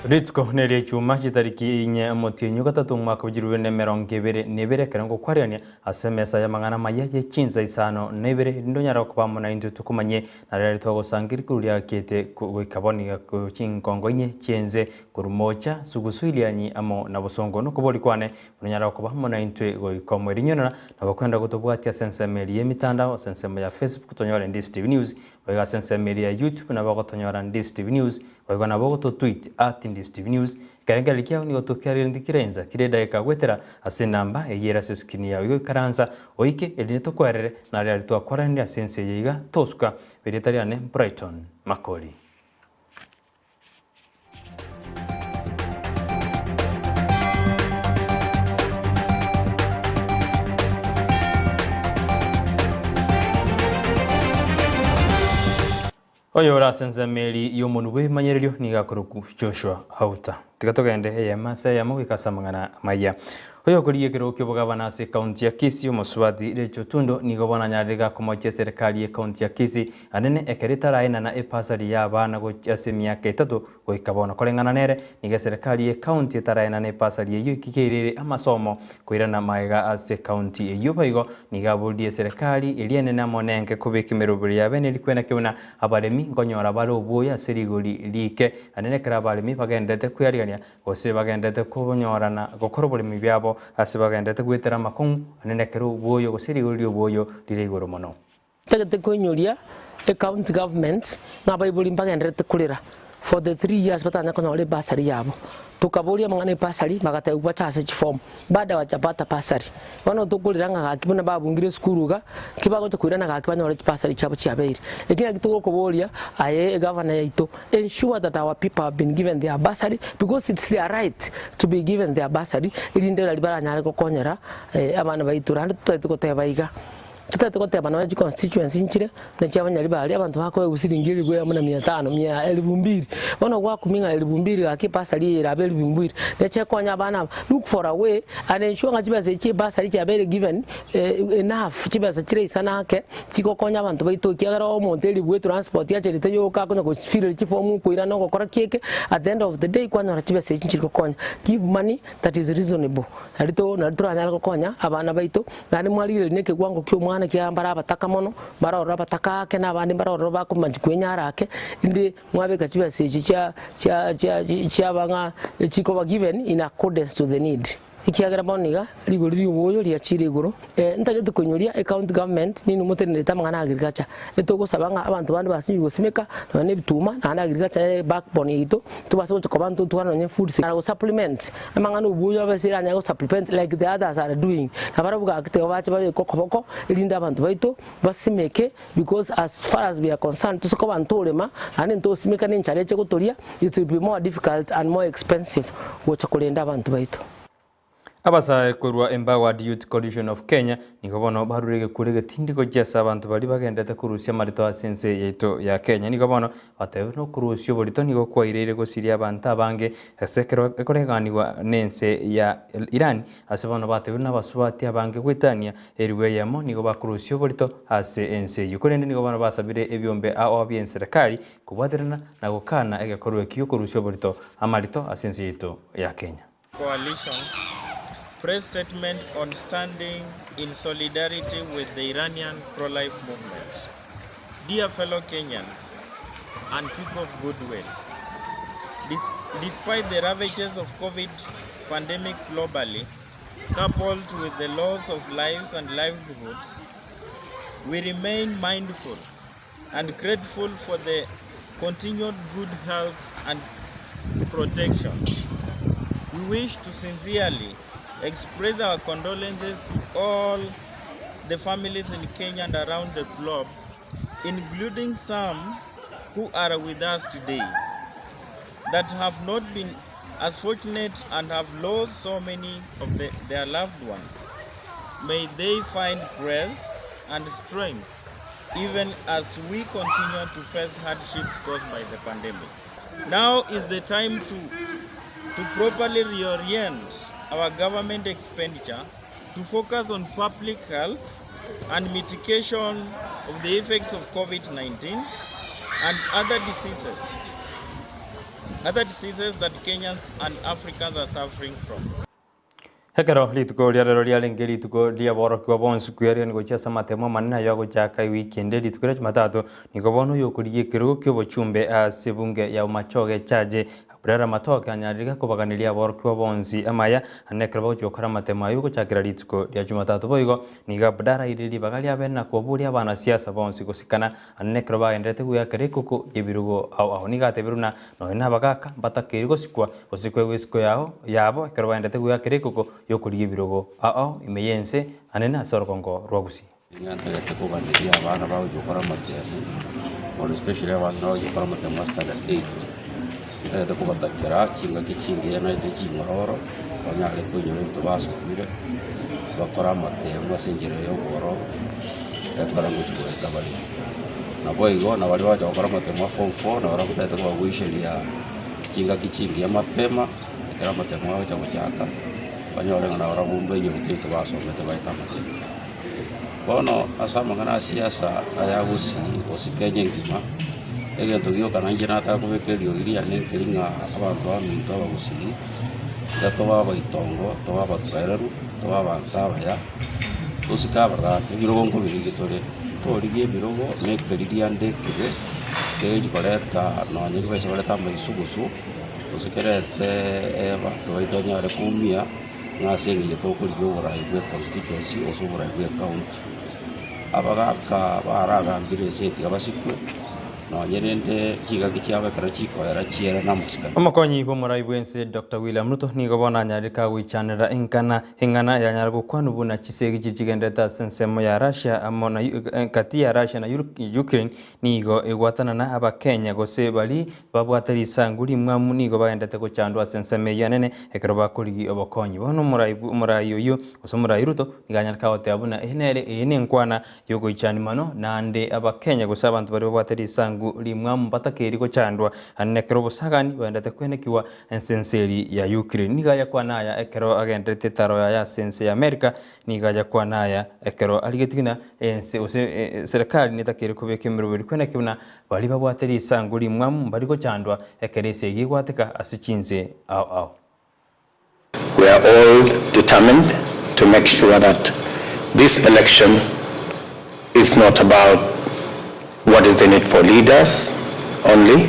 Rituko neria echuma chitariki inye omotienyi ogatato omwaka bwe chilifu bibere na emerongo ebere na ebere ekero ngokwarerania ase emesa y'amang'ana amaya ye chinsa isano na ibere erinde onyare koba amo naintwe tokomanye na riaria twagosangereria korwa riakete goika bono iga chinkongo inye chi'ense korwa moocha, sugusu, irianyi amo na bosongo. Nokobori kwane buna onyare koba amo naintwe goika omoerio. Inywe nabo kwenda gotobwatia ase ensemo eria y'emitandao ase ensemo ya Facebook tonyore Ndisi TV News, boigo ase ensemo eria ya YouTube nabo ogotonyora Ndisi TV News, boigo nabo ogototweet at Ndisi TV News. Ekerengererio kiao nigo tokiarerenti kera ensa kera edageka goetera ase enamba eyio ere ase escreen yao. Igo ikaransa oike erinde tokwerere nario aria twakwaranire ase ense eye iga tosuka. Erieta riane Brighton Makori. Oyore ase ensemo eria y'omonwa bw'ebimanyererio nigo akorokwa Joshua Hauta. Tiga togende eyemo ase eyemo goika ase amang'ana amaya. Oyokorigia ekerogo ki'obogabana ase ekaunti ya Kisii omosubati Rachel Otundo nigo bono anyarire gakomochia eserekari y'ekaunti ya Kisii anene ekero etaraenana epasari y'abana gochia ase emiaka etato goika bono. Koreng'ana nere, nigo eserekari y'ekaunti etaraenana epasari eyio ekigeirire amasomo koirana magega ase ekaunti eyio. Boigo nigo aboririe eserekari eria enene amo nenke kobeka emeroberi ya bene rikwena buna abaremi nkonyora bare obuya ase rigori riike anene ekero abaremi bagenderete kwearigania gose bagenderete konyorana gokora oboremi biabo ase bagenderete goetera amakong'u anene ekero obuoyo gose rigori ri'obuoyo rire igoro mono. Ntagete koinyoria ecounty government ng'a abaibori mbagendererete korera for the 3 years batanya konyora ebursary yabo. Tokaboria amang'ana ebursary bagatebiwa bache ase chiform bado hawajapata bursary. Bono tokorera ng'a gaki buna babungire esukuru iga ki bagocha koirana gaki banyore chibursary chiabo chiabeire. Eki naki togokoboria aye egavana yaito ensure that our people have been given their bursary because it's their right to be given their bursary erinde riria baranyare gokonyera abana baito. Naende totagete goteba iga. Totagete goteba nonya chiconstituency nchire buna chia abanyaribari, abanto bakoegwa siringi elifu eyemo na mia tano, mia elifu mbiri. Bono gwakumia ng'a elifu mbiri gaki ebasari eye erabe elifu mbiri, neche ekonya abana aba. Look for a way and ensure ng'a chibesa echi chia ebasari chiabeire given enough, chibesa chire isana ake, chigokonya abanto baito ekiagera omonto elifu etransport acherete yoka akonya gofirera chifomu okoirana ogokora ki eke, at the end of the day kwanyora chibesa echi nchiri gokonya. Give money that is reasonable, nari to nari toranyare gokonya abana baito. Naende mwarigereria nekegwango ki'omwana ekiagera mbare abataka mono, mbare ororo abataka ake, na abande mbare ororo bakomanchi kwenyara ake, inde mwabeka chibesa echi chia chia chia chiaba ng'a chikoba given in accordance to the need. Ekiagera bono iga rigori ri'oboyo riachire igoro, ntagete koinyoria ecounty government ninwe motenenerete amang'ana a agriculture, etogosaba ng'a abanto bande basinywe gosimeka nonya na ebituma naende agriculture nere backbone yaito, tobase gocha koba ntotwara nonya food security go supplement Amang'ana obuya abe ase eranyare go supplement like the others are doing, na barabwo gaki tiga bache babeke okoboko erinde abanto baito basimeke because as far as we are concerned tose koba ntorema naende ntosimeka na enchara eche gotoria it will be more difficult and more expensive gocha korenda abanto baito. Abasae korwa Empowered Youth Coalition of Kenya nigo bono barure egekuro egetindi gochia ase abanto baria bagenderete korusia amarito ase ense yaito ya Kenya. Nigo bono batebire buna okorusia oborito nigo kwaireire gosiria abanto abange ase ekero ekoreganigwa nense ya Iran ase bono batebire buna abasubati abange goetania eribu eyemo nigo bakorusia oborito ase ense eyio. Korende nigo bono basabire ebiombe ao bi'enserekari kobwaterana na gokana egekorwa ekio giokorusia oborito amarito ase ense yaito ya Kenya. Coalition Press statement on standing in solidarity with the Iranian pro-life movement. Dear fellow Kenyans and people of goodwill, despite the ravages of COVID pandemic globally, coupled with the loss of lives and livelihoods, we remain mindful and grateful for the continued good health and protection. We wish to sincerely express our condolences to all the families in Kenya and around the globe, including some who are with us today, that have not been as fortunate and have lost so many of the, their loved ones. May they find grace and strength even as we continue to face hardships caused by the pandemic. Now is the time to, to properly reorient our government expenditure to focus on public health and mitigation of the effects of COVID-19 and other diseases, other diseases that Kenyans and Africans are suffering from. Ekero rituko ria rero riarenge rituko riaborokigwa bonsi kweriani gochia ase amatemo amanene ayo agochaka ewiki ende rituko ria Jumatatu nigo bono oyokorigia ekerogo kia obochumbe ase ebunge ya Bomachoge Chache Abrera Matoke anyarire kobaganeria aborokigwa bonsi amaya ane ekero bagochia gokora amatemo ayo gochakera rituko ria Jumatatu boigo nigo Abdara airire ribaga riabe na koboria abanasiasa bonsi gosikana ane ekero bagenderete goakera ekoko ya ebirogo ao ao nigo atebiru na nonya na abagaka mbatakeire gosikwa gose koegwa esiko yao yabo ekero bagenderete goakera ekoko yokorigia ebirogo ao ao ime ya ense anene ase orogongo rwa Gusii. Nigo ntagete koganeria abana bagochia gokora amatemo, more especially abana bagochia gokora amatemo a standard eight, ntagete kobatakera chingaki chingiya naende ching'ororo, banyare koinyora ebinto basomire, bakore amatemo ase enchera ya obwororo, ekero ngochia goeta bare. Naboigo na baria bagocha gokora amatemo a form four, nabarabwo ntagete kobagoiseria chingaki chingiya mapema, ekero amatemo agocha gochaka, banyore ng'a nabarabwo mbainyogete ebinto basomete baete amatemo. Bono ase amang'ana a siasa aya Gusii gose Kenya engima, egento gioka nainche nataka kobeka eriogi riane nkeri ng'a abanto baminto abagusii, tiga tobe abaitongo, tobe abatoereru, tobe abanto abaya, tosike abagaka, ebirogo nkobirigia tore, ntorigie ebirogo na ekeri riande ekebe, kegochi koreta nonye ribaise koreta amaisugusu, gose kerete abanto baito banyare koumia, ng'a ase eng'encho tokorigia oborai bwa econstituency gose oborai bwa ecounty. Abagaka baragambire ense tiga basikwe, nonye rende chingaki chiabo ekero chikoera chiere na amasikani. Omokonyi bw'omorai bw'ense Dr William Ruto nigo bono anyarire kagoichanera enkana eng'ana yanyara gokwanwa buna chisegi chiria chigenderete ase ensemo ya Russia amo na gati ya Russia na Ukraine nigo egwatanana abakenya gose baria babwate risangu rimwamu nigo bagenderete gochandwa ase ensemo eyio enene ekero bakorigia obokonyi. Bono omorai omorai oyio gose omorai Ruto nigo anyare kagoteba buna eye nere eye nenkwana yogoichania mono naende abakenya gose abanto baria babwate risangu rimwamu mbatakeiri gochandwa naende ekero obosagani boenderete kwenekigwa ense enseri ya Ukraine. Nigo ayakwana aya ekero agenderete etaro yaye ase ense ya America Nigo ayakwana aya ekero arigetie buna ense gose eserekari netakeire kobeka emeroberi kweneki buna baria babwate risangu rimwamu mbari gochandwa ekero esegi egwateka ase chinse ao ao. We are all determined to make sure that this election is not about what is in it for leaders only,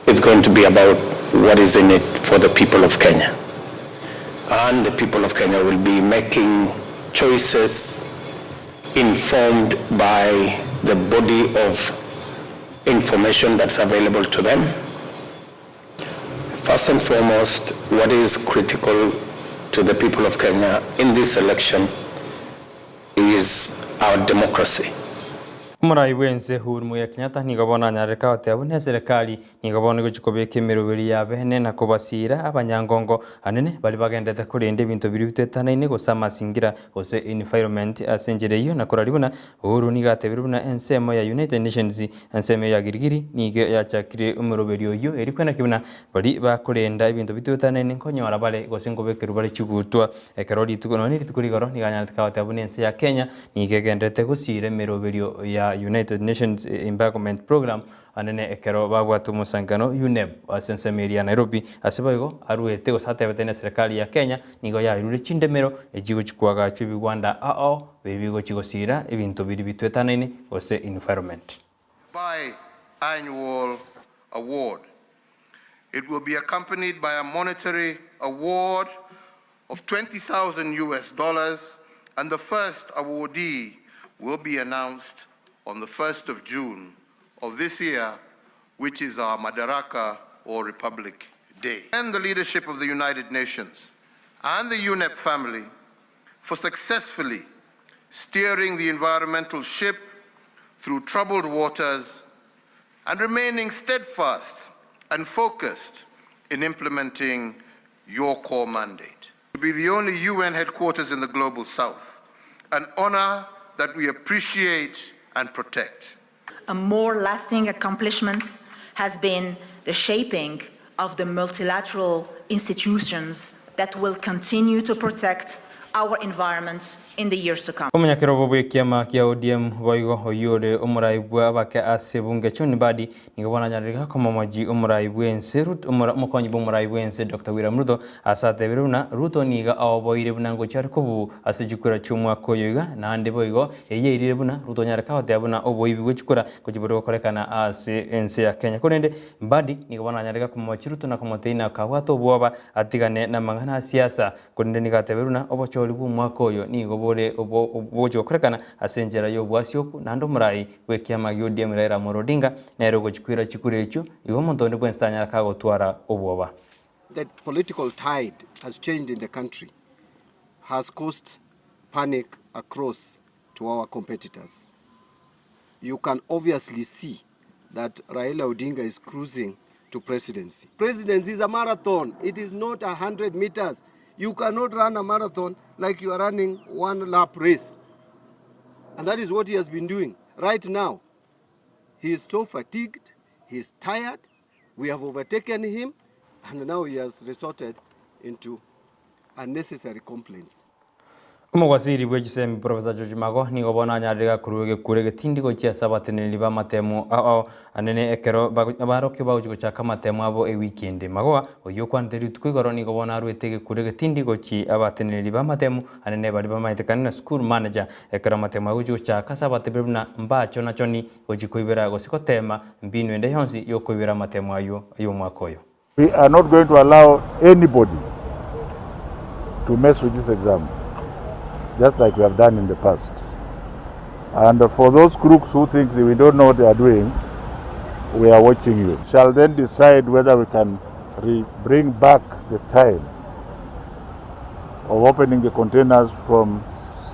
it's going to be about what is in it for the people of Kenya. And the people of Kenya will be making choices informed by the body of information that's available to them. First and foremost, what is critical to the people of Kenya in this election is our democracy. Omorai bw'ense Uhuru Muigai Kenyatta nigo bono anyarire kagoteba buna eserekari nigo bono egochia kobeka emeroberi ya bene na kobasiira abanyangongo anene baria bagenderete korenda ebinto biria bitoetanaine gose amasingira gose environment ase enchera eyio na koraria buna Uhuru nigo atebire buna ensemo ya United Nations ensemo ya Girigiri nigo yachakire omoroberi oyio erio kwenaki buna baria bakorenda ebinto bitoetanaine nkonyora bare gose nkobekerwa bare chigutwa ekero rituko nonya rituko rigoro nigo anyarete kagoteba buna ense ya Kenya nigo egenderete gosiira emeroberio ya United Nations Environment Programme anene ekero babwate omosankano UNEP ase ensemo eria ya Nairobi. Ase boigo aruete gose atebete na eserekari ya Kenya nigo yairure chindemero echigochi koagachwa ebigwanda ao biria bigochi gosiira ebinto biria bitwetanaine gose environment. Bi-annual award. It will be accompanied by a monetary award of 20,000 US dollars, and the first awardee will be announced on the 1st of June of this year, which is our Madaraka or Republic Day. And the leadership of the United Nations and the UNEP family for successfully steering the environmental ship through troubled waters and remaining steadfast and focused in implementing your core mandate. To be the only UN headquarters in the global south, an honor that we appreciate and protect. A more lasting accomplishment has been the shaping of the multilateral institutions that will continue to protect our environment in the years to come. Omonyakerogo bw'ekiama kia ODM boigo oyio ore omorai bwa abake ase ebunge John Mbadi nigo bono anyarire komomoji omorai bw'ense Ruto omokonyi bw'omorai bw'ense Doctor William Ruto ase atebire buna Ruto nigo aoboire buna ngochia are kobuu ase chikura chi'omwaka oyo iga naende boigo eyio yairire buna Ruto onyare kagoteba buna oboibi bwe chikura ngochia bore gokorekana ase ense ya Kenya korende Mbadi nigo bono anyarire komomochi Ruto na komotebia nakabwate obwoba atigane namang'ana a siasa Korende nigo atebeirwe buna obochori bw'omwaka oyo nigo bore obogochia gokorekana ase enchera y'obwasioku, naende omorai bw'ekiama gia ODM Raila Amolo Odinga nere ogochia koira chikura echio, igo omonto onde bwensi tanyara kagotwara obwoba. The political tide has changed in the country has caused panic across to our competitors. You can obviously see that Raila Odinga is cruising to presidency. Presidency is a marathon. It is not 100 meters. You cannot run a marathon like you are running one lap race. And that is what he has been doing right now. He is so fatigued, he is tired, we have overtaken him, and now he has resorted into unnecessary complaints. Omogwasiri bwe chisemi Professor George Mago nigo bono anyarire gakorwa egekuro egetindi gochia ase abateneneri b'amatemo ao anene ekero abarokio bagochia gochaka amatemo abo ewiki ende. Magoa, oyio okwanete rituko igoro nigo bono arwete egekuro egetindi gochia abateneneri b'amatemo anene baria bamaetekane na school manager ekero amatemo agochia gochaka ase abatebire buna mbachonachoni gochia koibera gose gotema mbinu ende yonsi yokoibera amatemo ayio ay'omwaka oyo. We are not going to allow anybody to mess with this exam, just like we have done in the past. And for those crooks who think that we don't know what they are doing, we are watching you. Shall then decide whether we can bring back the time of opening the containers from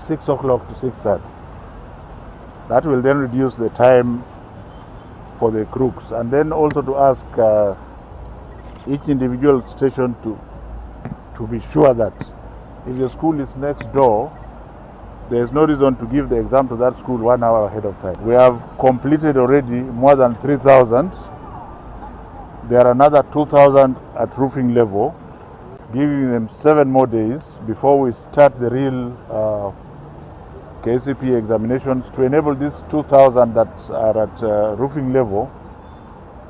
6 o'clock to 6.30. That will then reduce the time for the crooks. And then also to ask uh, each individual station to, to be sure that if the school is next door, there is no reason to give the exam to that school one hour ahead of time. We have completed already more than 3,000. There are another 2,000 at roofing level, giving them seven more days before we start the real uh, KCP examinations to enable these 2,000 that are at uh, roofing level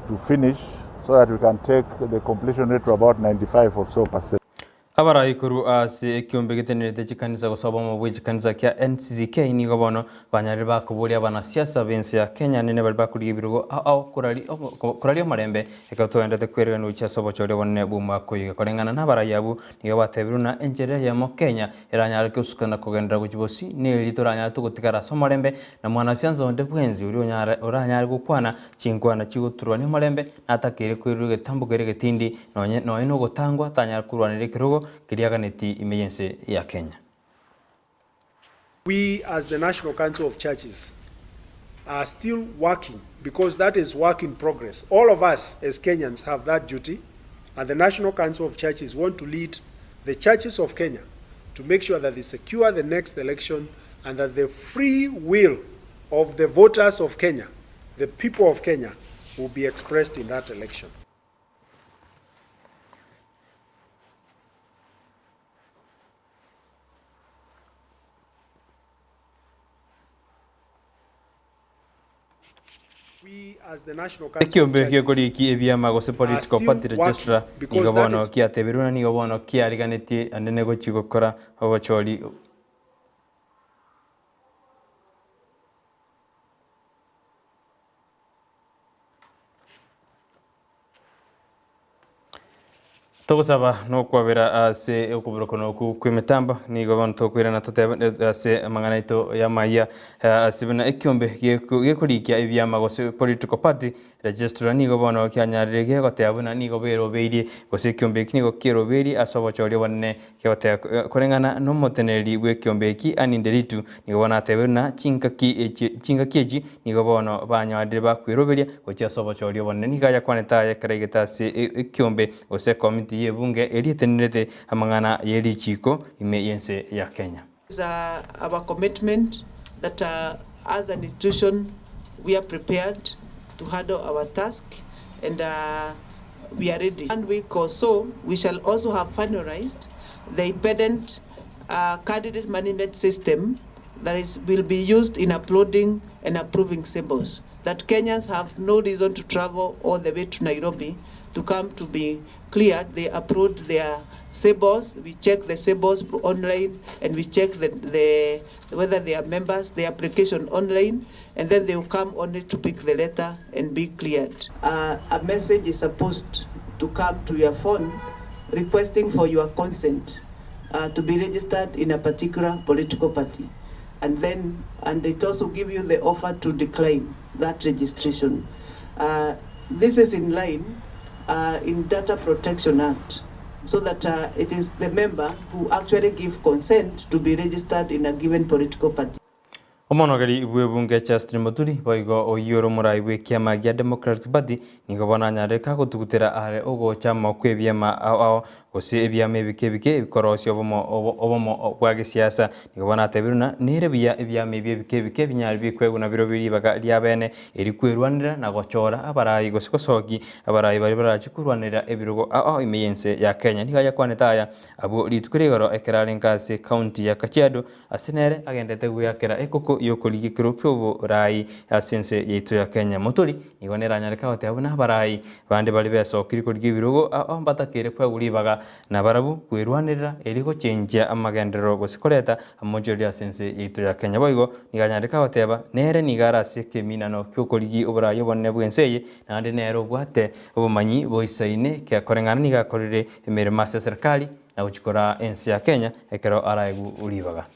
to finish so that we can take the completion rate to about 95 or so percent. Abarai korwa ase ekiombe getenerete chikanisa gose obomo bwe chikanisa kia NCCK nigo bono banyarire bakoboria abanasiasa b'ense ya Kenya nene baria bakorigia ebirogo ao ao korari koraria omorembe ekero togenderete kweregana gochia ase obochori obonene bw'omwaka oyo. Koreng'ana nabarai abwo nigo batebirwe buna enchera eyemo Kenya eranyare gosuka na kogenderera gochia bosio neri toranyare togotigara ase omorembe na mwanasiasa onde bwensi oria onyare oranyare gokwana chinkwana chigoturwania omorembe natakeire koirwa egetambo keria egetindi nonye nonye nogotangwa tanyara korwanera ekerogo keria aganeti ime y'ense ya Kenya. We as the National Council of Churches are still working because that is work in progress. All of us as Kenyans have that duty and the National Council of Churches want to lead the churches of Kenya to make sure that they secure the next election and that the free will of the voters of Kenya, the people of Kenya, will be expressed in that election. Ekiombe gi'okoriki ebiama gose Political Party Registrar nigo bono kiatebirwe na nigo bono kiariganetie anene gochia gokora obochori. Togosaba nokwabera ase okoburokana oku kw'emetambo, nigo bono tokoirana totebe ase amang'ana aito y'amayia ase buna ekiombe gekorikia ebiama gose political party registrar nigo bono kianyarire gegoteba buna nigo berobeirie gose ekiombe eki nigo kerobeirie ase obochori obonene gegoteba koreng'ana nomoteneneri bw'ekiombe eki Anne Nderitu nigo bono atebire buna chingaki echi chingaki echi Nigo bono banyorire bakweroberia gochia ase obochori obonene. Nigo ayakwanete aya ekero aigete ase ekiombe gose ekomiti y'ebunge eria etenenerete amang'ana ye richiiko ime y'ense ya Kenya. It is our commitment that as an institution we are prepared to handle our task and we are ready. One week or so we shall also have finalized the independent candidate management system that is will be used in uploading and approving symbols. That Kenyans have no reason to travel all the way to Nairobi to come to be cleared. They upload their symbols, we check the symbols online and we check the, the whether they are members, the application online, and then they will come only to pick the letter and be cleared. Uh, a message is supposed to come to your phone requesting for your consent uh, to be registered in a particular political party. And then, and it also give you the offer to decline that registration. Uh, this is in line uh, in Data Protection Act, so that uh, it is the member who actually give consent to be registered in a given political party. Omonogeri bw'ebunge Justin Muturi boigo oyio ore omorai bw'ekiama gia Democratic Party nigo bono anyarire kagotugutera are ogocha amo kw'ebiama ao ao gose ebiama ebike ebike bikorosia obomo obomo bwa gesiasa. Nigo bono atebire buna nere buya ebiama ebi ebike ebike binyare bikwegwa nabirobio ribaga riabene eri kwerwanera na gochora abarai gose gosoki abarai baria barache korwanerera ebirogo ao ao ime y'ense ya Kenya. Nigo ayakwanete aya abwo rituko ria igoro ekero arenge ase county ya Kajiado Ase nere agenderete gweakera ekoko y'okorigia ekero ki'oboraai ase ense yaito ya Kenya. Moturi nigo nere anyareke goteba buna abarai bande baria besokirie korigia ebirogo ao mbatakeire kwegwa ribaga nabarabwo kwerwanerera erio gochenchia amagenderero gose koreta amochori ase ense yaito ya Kenya. Boigo nigo anyareke goteba nere nigo are ase ekeminano ki'okorigia oborai obonene bw'ense eye naende nere obwate obomanyi boisaine koreng'ana nigo akorire emeremo ase eserekari na gochia koraa ense ya Kenya ekero araegwe ribaga.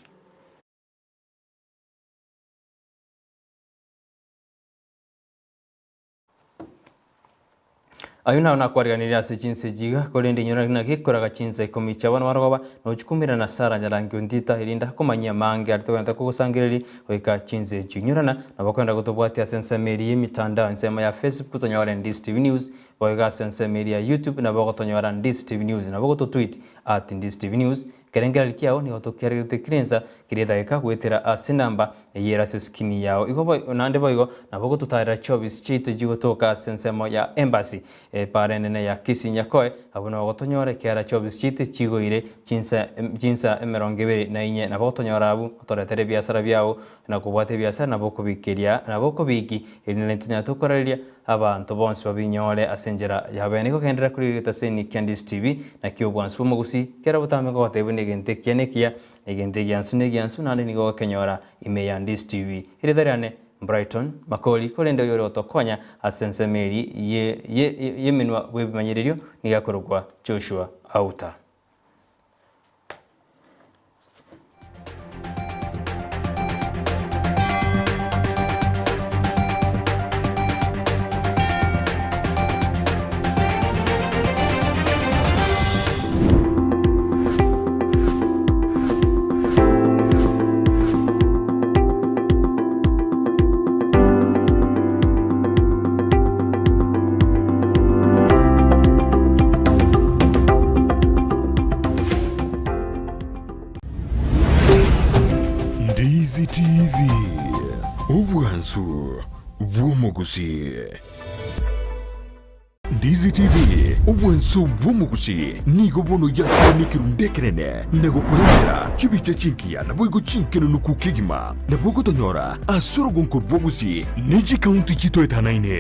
Ayio naro nakwariganirie ase chinsa echi iga, korende inyora naki koraga chinsa ikomi chia bono marogoba, nochikumera na Sara nyarangi ontita, erinde akomanyie amange aria togwenerete kogosangereria goika chinsa echio. Inyorana, nabo okoenda gotobwatia ase ensemo eria y'emitandao, ensemo ya Facebook tonyore Ndisi TV News, Boigo ase ensemo eria ya YouTube nabo ogotonyora Ndisi TV News, nabo ogototweet at Ndisi TV News. Ekerengererio kiao nigo tokiaregerete kera ensa, kera edageka goetera ase enamba eyio ere ase eskrini yao. Igo boigo naende boigo nabo ogototarera chiofisi chiaito chigotoka ase ensemo ya Embassy, epara enene ya Kisii Nyakoe, abwo nabo ogotonyora ekiagera chiofisi chiaito chigoire chinsa chinsa emerongo ebere na inye. Nabo ogotonyora abwo otoretere ebiasara biao na kobwata ebiasara nabo okobikeria nabo okobiki erinde naintwe tonyare tokorareria Abanto bonsi babinyore ase enchera y'abeene kogenderera korigereria egetaseni kia Ndisi TV, nakio obwansu bw'omogusii, kera botambe nkogotebia buna egento ekiya nekiya, na egento egiansu negiansu, naende nigo ogokenyora ime ya Ndisi TV. Erieta riane Brighton Makori, korende oyore otokonya ase ensemo eri ye ye y'emenwa bw'ebimanyererio nigo akorokwa Joshua Auta. Ndizi TV, obwansu bw'omogusii. Ndizi TV, obwansu bw'omogusii nigo bono yakire nekerundu ekenene na gokorentera chibicha chingiya naboigo chinkenenuku kegima. Nabo ogotonyora ase orogonko rw'ogusii ne chikaunti chitoetanaine.